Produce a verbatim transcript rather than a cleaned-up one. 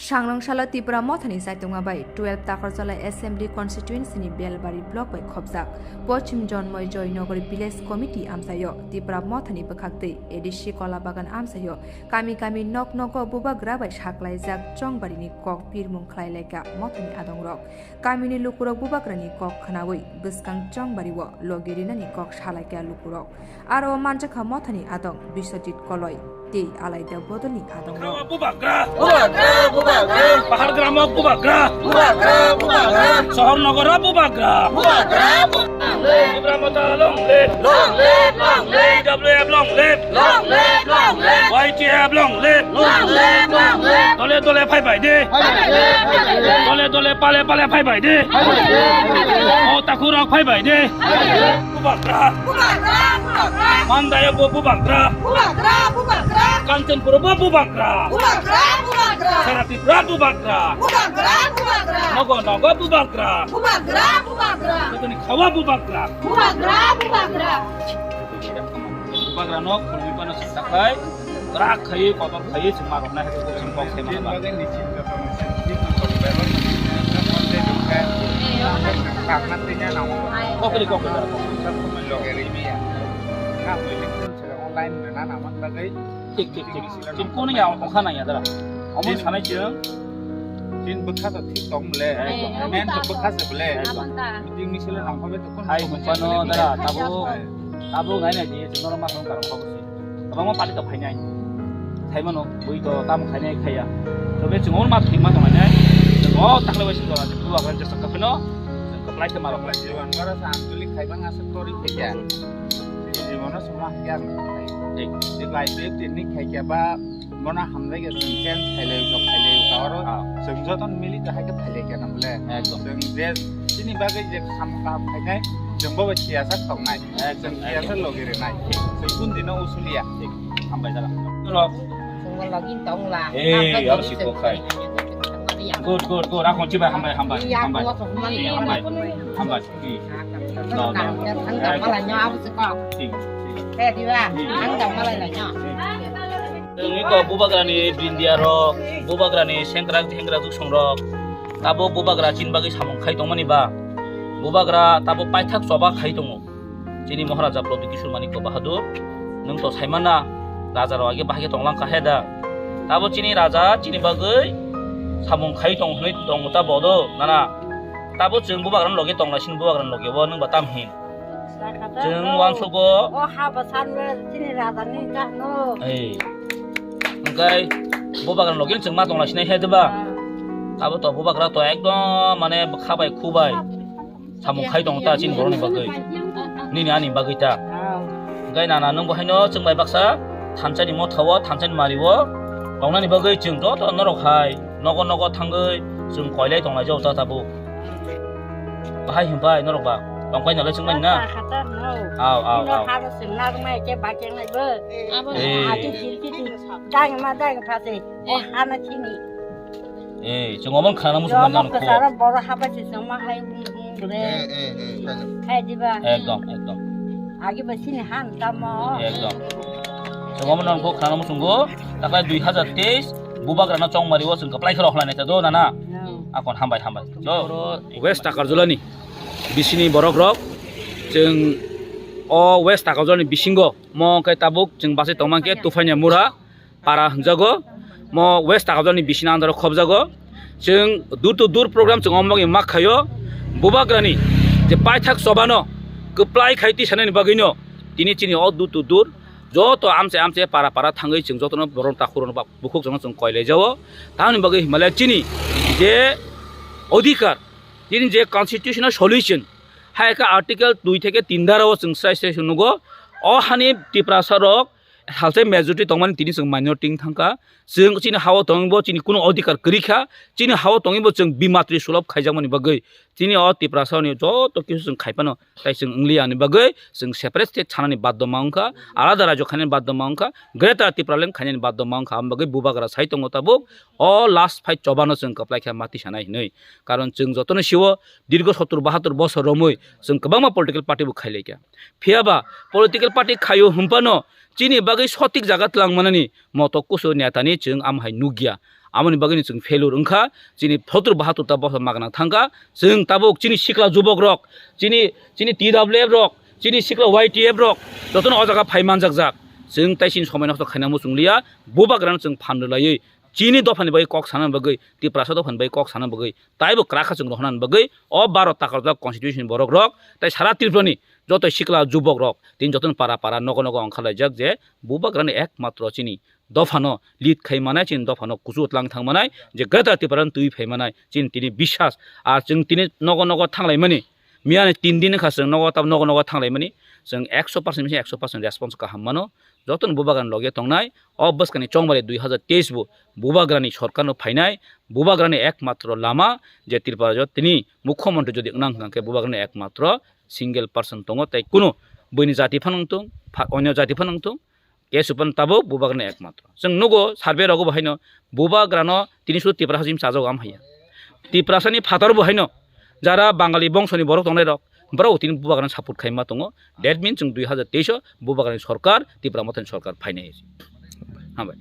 Sangrong salo Tipra Mothani chaitungma bai twelve Takarjala Assembly Constituency ni Belbari Block bai khopjak Pochim Jonmoi Joynagar Village Committee amchaio Tipra Mothani bwkhaktwi A D C Kolabagan amchaio kami kami nok nogo bubagra bai saklaijak chongbari ni kok pirmung khlai laikha Mothani adongrok. Kamini lukurok bubagrani kok khnaui bwskang chongbario logi rinani kok salaikha lukurok. Aro manjakha Mothani adong Biswajit Koloi tei alaida bodolni adongrok. Bubagra! Bubagra! Bubagra! Pahar gramo bubagra! Bubagra! Bubagra! Sohor nogoro bubagra! Bubagra! Bubagra! Tipra Motha long live! Long live! Long live! T W F long live! Long live, long live. Y T F long live. Long live, long live. Dole dole phai bai de. Phai bai de, phai bai de. Dole dole pale pale phai bai de. Phai bai de, phai bai de. O takhurok phai bai de. Phai bai de. Bubagra. Bubagra, bubagra. Mandaya bo bubagra. Bubagra, bubagra. Kanchanpur bo bubagra. Bubagra, bubagra. Sara Tripura bubagra. Bubagra, bubagra. Nogo nogo bubagra. Bubagra, bubagra. Jotoni khawa bubagra. Bubagra, bubagra. Bubagrano khulumwi phano swngchak bai, kwrak khaiwi, kotor khaiwi swngma rwknai hai khe kok sai mano ba. Kokri, kokri, kokri. Thik, thik, thik. Chini kuno ya ongkha nang ya dara. Omo sanai chwng. Chini bwkha to thik tong le. Ekdom. Men to bwkha se ble. Ekdom. Meeting ni sele nang phabe to kun hai bwkha no dara, tabuk, tabuk nai nai di, chwng norok ma thang karang khabu si. Kwbangma party to phainai. Saimano, bui to tamo khainai khaiya. Tobe chwng omo ma thik ma tongnai nai. Chwng o takle bai sing dora, chwng bubagra jesa kaphino. Chwng kwplai khe ma rok lai. Jiban bara sa anchalik khai bang aswk tori khaikya. Jibono suma kya. Thik. Thik lai pe tini khaikya ba. Bono hamjai khe chwng change khailai kha, khailai kha oro. Ah. Chwng jotono mili kha hai khe phailai kha na bole. Ekdom. Chwng je chini bagwi je kham kaham khainai, chwng bo bai siyasa thoknai. Ekdom, chwng siyasa ekdom. Logi rinai. Chwng kun dino usulia. Thik. Hambai jala. Chwng bo logi tongla. Ei, aro si kokhai. Good, good, good. Akon chibai hambai, hambai, hambai. Iya, hambai. Hambai. Hambai. Thang tang malai nyo abo se kok. Thik, thik. He diba? Thang tang malai lai nyo. Chwng iko bubagrani bindia rok, bubagrani sengkrak hengra juksong rok, tabuk bubagra chini bagwi samung khai tongmani ba? Bubagra tabuk paithak choba khai tongo. Chini Maharaja Pradyut Kishore Manikya Bahadur, nwng to saimana, raja rok age bahai khe tonglang kha he da? Tabuk chini raja chini bagwi samung khai tong hwnwi tongo ta bodo nana. Tabuk chwng bubagrani loge tongla sini bubagrani loge bo nwng ba tam hin. Chwng uansukgo. O ha bwsano chini raja ni kano. Ei. Hwnkhe bubagrani loge chwng ma tongla sinai he diba? Ah. Abo to bubagra to ekdom mane bwkha bai khu bai. Samung khai tong ta chini borokni bagwi. Nini ani bagwi ta. Ah. Hwnkhe nana nwng bo haino chwng bai baksa thansa ni motha o, thansa ni mari o tongnani bagwi chwng joto norok hai nogo nogo thangwi chwng koilai tonglai jao ta tabuk. Bahai himpai norok ba tongpai nalai chwngmani na? Khatar no. Aw, aw, aw. Haro sing narwknai khe bakyangnai bo. Abo eh. Ati jil kiti dang ma dang phase. O hana chini. Eh, chwng omo khana musu man jano kho. Sara boro haba se chwngma hai ble. Eh, eh, eh, khai diba? Ekdom, ekdom. Agi ba chini han tamo. Ekdom. Chwng omo nang kho khana musu ngo. Takai dui hazar teis bubagrano chongmari o chwng kwplai khe rok hlai nai ta do nana. Akon hambai, hambai. West Takarjulani bisini borok rok chwng o West Takarjulani bisingo mo khe tabuk chwng bachai tongma khe Tufaina Mura para hwnjago. Mo West Takarjulani bisini under o khobjago. Chwng door to door program chwng omo bagwi ma khaio. Bubagrani je paithak chobano kwplai khai tisanani bagwino tini chini o door to door joto amchai amchai para para thangwi chwng jotono borok takhurokno bukhuk chwngno chwng koilai jao. Tamoni bagwi himale chini je odhikar, chini je constitutional solution, hai khe article dui theke tin dara o chwng srai srai se nugo. O hani Tiprasa rok salsa majority tongmani tini chwng minority wng thangkha. Chwng chini ha-o tongwi bo chini kuno odhikar kwrwi kha. Chini ha-o tongwi bo chwng bimatri sulop khaijakmani bagwi chini o Tiprasa ni joto kisu chwng khai phano tai chwng wng liya ni bagwi chwng separate state sanani baddo ma wng kha, alada rajyo khainani baddo ma wng kha, Greater Tipraland khainani baddo ma wng kha. Aboni bagwi bubagra sai tongo tabuk o last fight chobano chwng kwplai khe ma tisanai hinwi. Karon chwng jotono sio dirgo sottur bahattur bosor romwi chwng kwbangma political party bo khailai kha. Phiya ba political party khaio hwnphano chini bagwi sotik jaga twlang manani moto kusu netani chwng amhai nukya. Amoni bagwi chwng failure wngkha, chini sotur bahatur ta boso magna thangkha. Chwng tabuk chini sikla jubok rok, chini, chini T W F rok, chini sikla Y T F rok, jotono o jaga phai manjak jak. Chwng tai chini somai nosto khaina muchung liya, bubagrano chwng phan rwlaiwi chini dophani bagwi kok sana bagwi, Tiprasa dophani bagwi kok sana bagwi, taibo kwrakha chwng rohorna bagwi o baro takarjak constitution borok rok tai sara Tripurani joto sikla jubok rok tini jotono para para nogo nogo ongkhar laijak je bubagrani ekmatro chini dophano lead khai manai, chini dophano kuchu tlang thang manai, je Greater Tripura twi phai manai chini tini biswas. Ar chwng tini nogo nogo thanglai mani, miyani tin din wngkha chwng nogo tab nogo nogo thanglai mani, chwng ekso percent misi ekso percent response kaham mano. Jotono bubagrani loge tongnai, o bwskangni chongmari dui hazar teis bo bubagrani sorkarno phainai, bubagrani ekmatro lama je Tripura jot tini mukhyamantri jodi wngnang hwnkhe bubagrani ekmatro single person tongo, tei kuno buini jati phano wngtong, pha-, onyo jati phano wngtong, kesu pan tabuk bubagrani ekmatro. Chwng nugo survey rogo bo haino bubagrano tini sudu Tiprasa jim chajago am haiya. Tiprasani phatar bo haino jara Bangali bongsoni borok tongnai rok, borok tini bubagrano support khaima tongo. That means chwng dui hazar teis o bubagrani sorkar, Tipra Mothani sorkar phainai. Hambai.